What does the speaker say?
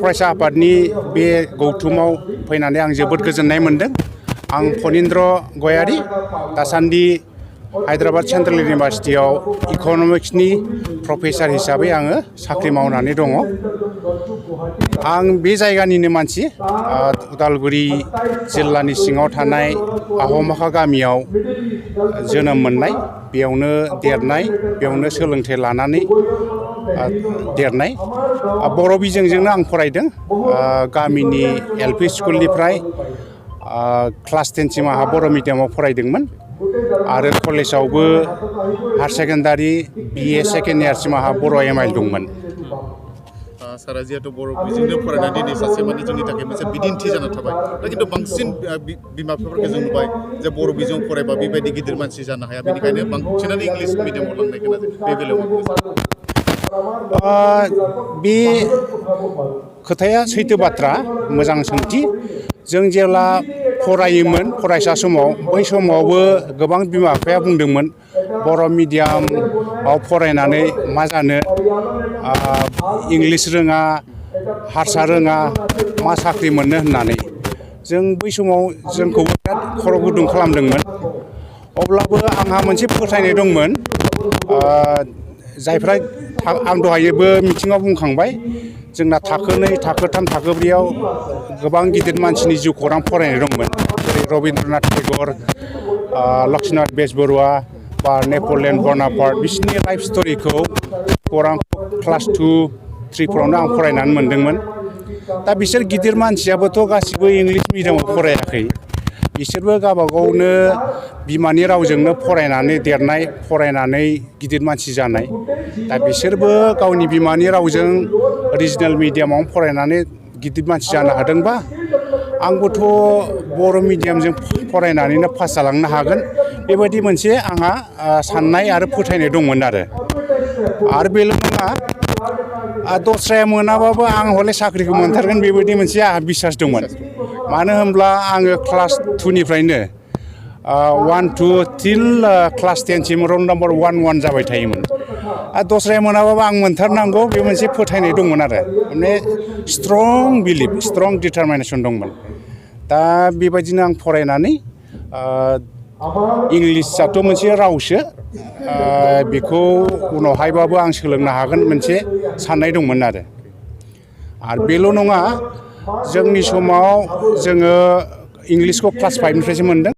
फरायसा आफादनि बे गौथुमाव फैनानै आं जोबोद गोजोननाय मोनदों। आं फनिन्द्र गयारी दासान्दि हायद्राबाद सेन्ट्रेल इउनिभारसिटियाव इक'नमिक्सनि प्रफेसार हिसाबै आङो साख्रि मावनानै दङ। आं बे जायगानिनो मानसि, उदालगुरि जिल्लानि सिङाव थानाय आहमाखा गामियाव जोनोम मोननाय, बेयावनो देरनाय, बेयावनो सोलोंथाइ लानानै देरनाय। बर' बिजोंजोंनो आं फरायदों। गामिनि एलपि स्कुलनिफ्राय क्लास 10सिम आंहा बर' मिडियामाव फरायदोंमोन आरो कलेजावबो हायार सेकेन्डारि BA सेकेन्ड इयारसिम आंहा बर' MIL दंमोन। सारा जिहेतु बर' बिजोंजों फरायनानै दिनै सासे माने जोंनि थाखाय मोनसे बिदिन्थि जाना थाबाय। दा खिन्थु बांसिन बिमा बिफाफोरखौ जों नुबाय जे बर' बिजों फरायबा बेबायदि गिदिर मानसि जानो हाया, बेनिखायनो बांसिनानो इंलिस मिडियामाव लांनाय खोनादों। बे बेलायाव बे खोथाया सैथो बाथ्रा, मोजां सोंथि। जों जेब्ला फरायोमोन फरायसा समाव, बै समावबो गोबां बिमा बिफाया बुंदोंमोन बर' मिडियामाव फरायनानै मा जानो, इंलिस रोङा, हारसा रोङा, मा साख्रि मोननो होननानै। जों बै समाव जोंखौबो बिराद खर' गुदुं खालामदोंमोन। अब्लाबो आंहा मोनसे फोथायनाय दंमोन, जायफ्रा आं दहायबो मिथिङाव बुंखांबाय, जोंना थाखो 2, थाखो 3, थाखो 4आव गोबां गिदिर मानसिनि जिउ खौरां फरायनाय दंमोन। जेरै रबीन्द्रनाथ टेगर, लक्ष्मीनाथ बेजबरुवा बा नेपलियन बनापार्ट, बिसोरनि लाइफ स्ट'रिखौ खौरांखौ क्लास 2, 3फोरावनो आं फरायनानै मोनदोंमोन। दा बिसोर गिदिर मानसियाबोथ' गासिबो इंलिस मिडियामाव फरायाखै। बिसोरबो गावबागावनो बिमानि रावजोंनो फरायनानै देरनाय, फरायनानै गिदिर मानसि जानाय। दा बिसोरबो गावनि बिमानि रावजों रिजनेल मिडियामावनो फरायनानै गिदिर मानसि जानो हादोंबा, आंबोथ' बर' मिडियामजों फरायनानैनो पास जालांनो हागोन, बेबायदि मोनसे आंहा साननाय आरो फोथायनाय दंमोन आरो बेल' नङा, दस्राया मोनाबाबो आं हले साख्रिखौ मोनथारगोन, बेबायदि मोनसे आंहा बिसास दंमोन। मानो होनब्ला आङो क्लास 2निफ्रायनो 1, 2 टिल क्लास 10सिम रल नाम्बार 1, 1 जाबाय थायोमोन। दस्राया मोनाबाबो आं मोनथारनांगौ, बे मोनसे फोथायनाय दंमोन आरो माने स्ट्रं बिलिफ, स्ट्रं डिटारमिनेसन दंमोन। दा बेबायदिनो आं फरायनानै, इंलिसआथ' मोनसे रावसो, बेखौ उनावहायबाबो आं सोलोंनो हागोन मोनसे साननाय दंमोन आरो बेल' नङा, जोंनि समाव जोङो इंलिसखौ क्लास 5निफ्रायसो मोनदों।